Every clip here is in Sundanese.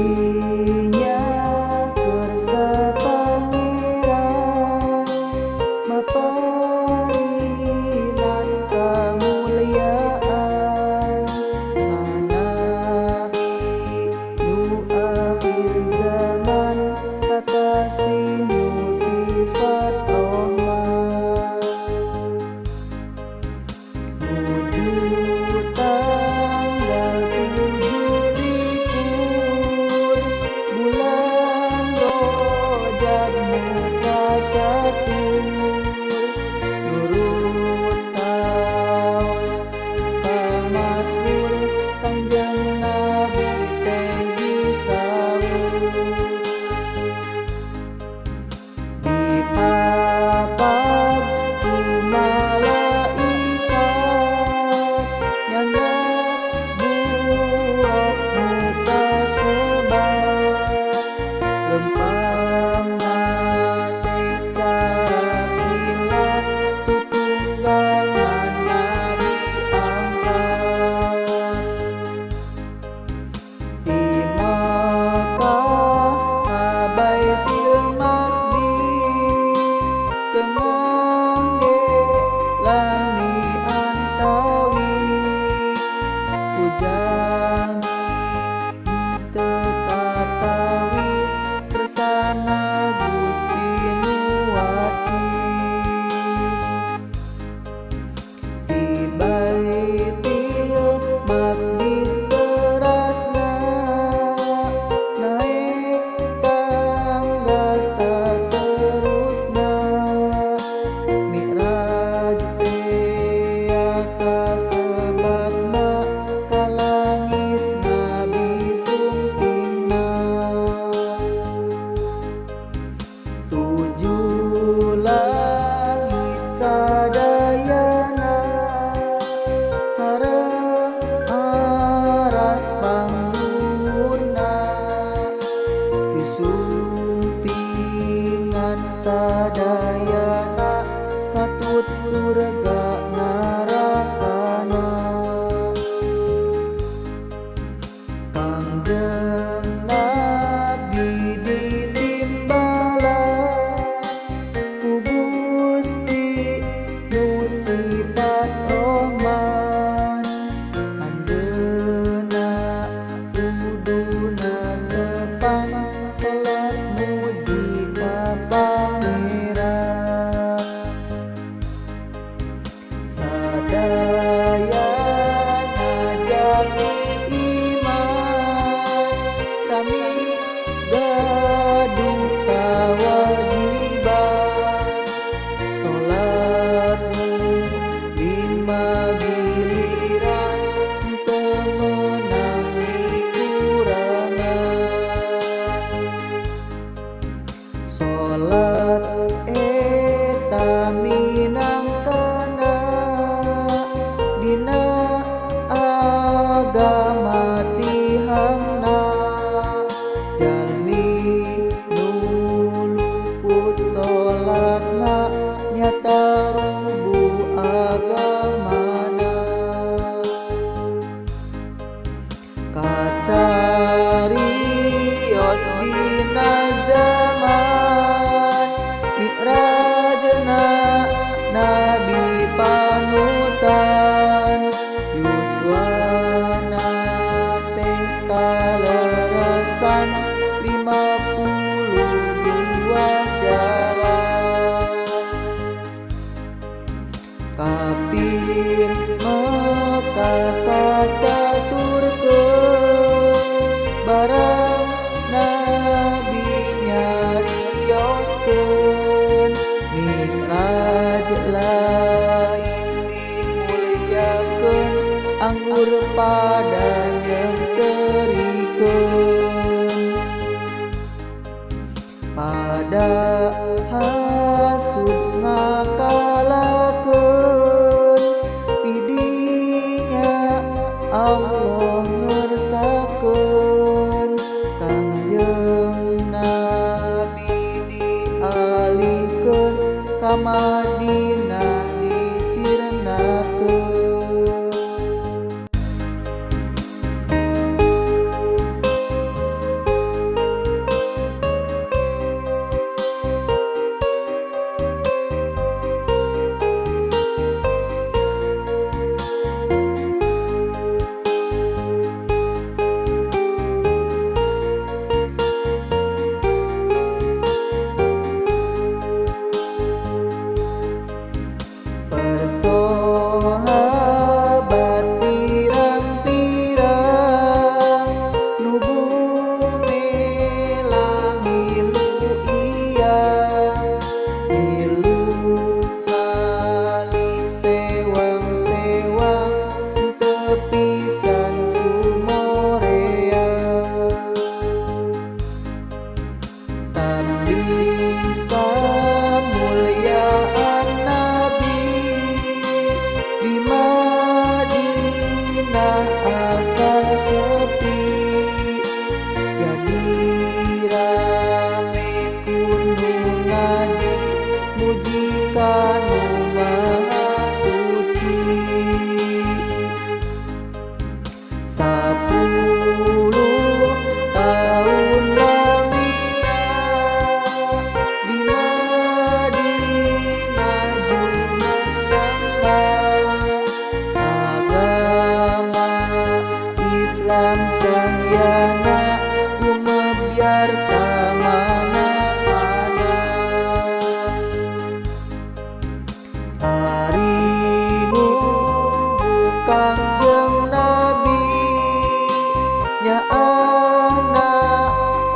Didinya kersa pangeran maparinan kamulyaan ka nabi nu akhir zaman kakasih nu sifat rahman nuju tanggal 27 bulan Rajab muka catur nurut kaul kamasmur Kangjeng Nabi teh disaur dipapag ku malaikat nyandak buruk muka sebat lempangna teh carakilat tutunggangan Nabi angkat di Mekah ka Baitul Maqdis teu ngangge lami antawis ku jalmi teu katawis tresana Gusti nu wacis di Baitul Maqdis terasna naek tangga saterusna Mi'raj teh kasebatna ka langit Nabi sumpingna tujuh langit sadayana sareng aras pangluhurna disumpingan sadayana katut surga narakana Kangjeng Nabi ditimbalan ku Gusti nu sifat Rahman anjeunna kuduna tepang salat muji ka Pangeran sadayana jalmi iman sami gaduh kawajiban salat lima giliran teu meunang dikurangan salat eta minangkana dina agama tihangna jalmi nu luput salatna nyata rubuh agamana kacarios dina zaman Mi'rajna Nabi panutan yuswana teh kaleresan 52 jalan kafir Mekah kacaturkeun barang Nabi nyarioskeun Mi'raj lain dimulyakeun anggur pada nyengserikeun. Nyaahna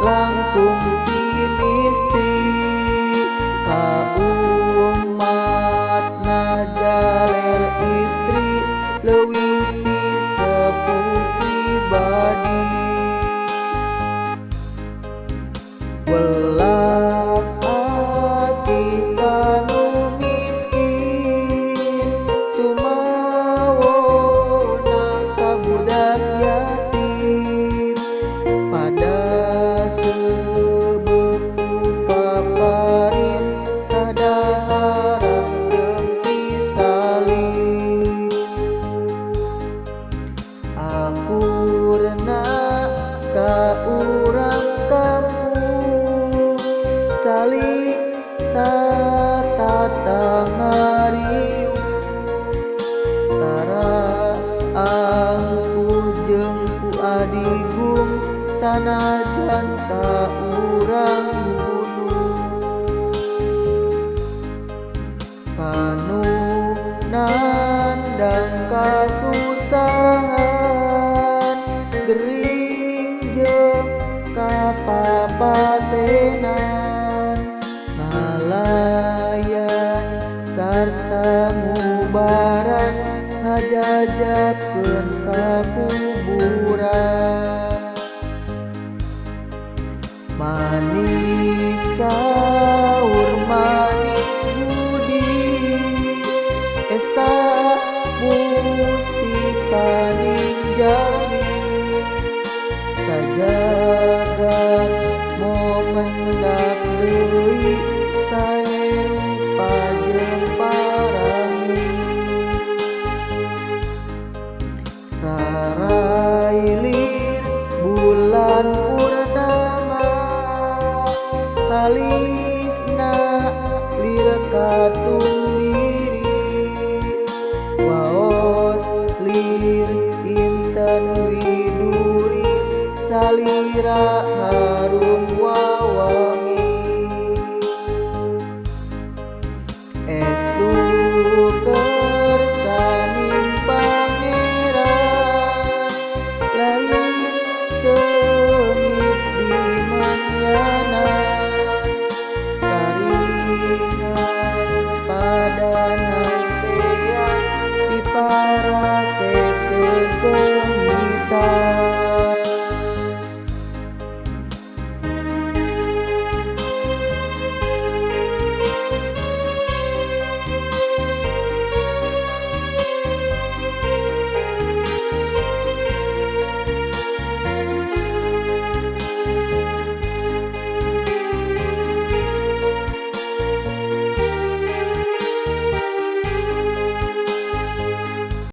langkung ti mistik ka umatna jaler istri leuwih ti sepuh pribadi. Welas asih kanu miskin sumawona ka budak yatim pada seubeuh paparin kadaharan jeung pisalin. Akurna ka urang kampung calik satata ngariung tara angkuh jeung ku adigung sanajan ka urang gunung. Kanu nandang kasusahan gering jeung kapapatenan ngalayan sarta ngubaran ngajajabkeun ka kuburan. Manis saur manis budi esta mustikaning jalmi sajagat momendak deui sae rupa jeung parami. Rarailir bulan purnama halisna lir katung diri waos lir intan widuri salira harum wawangi.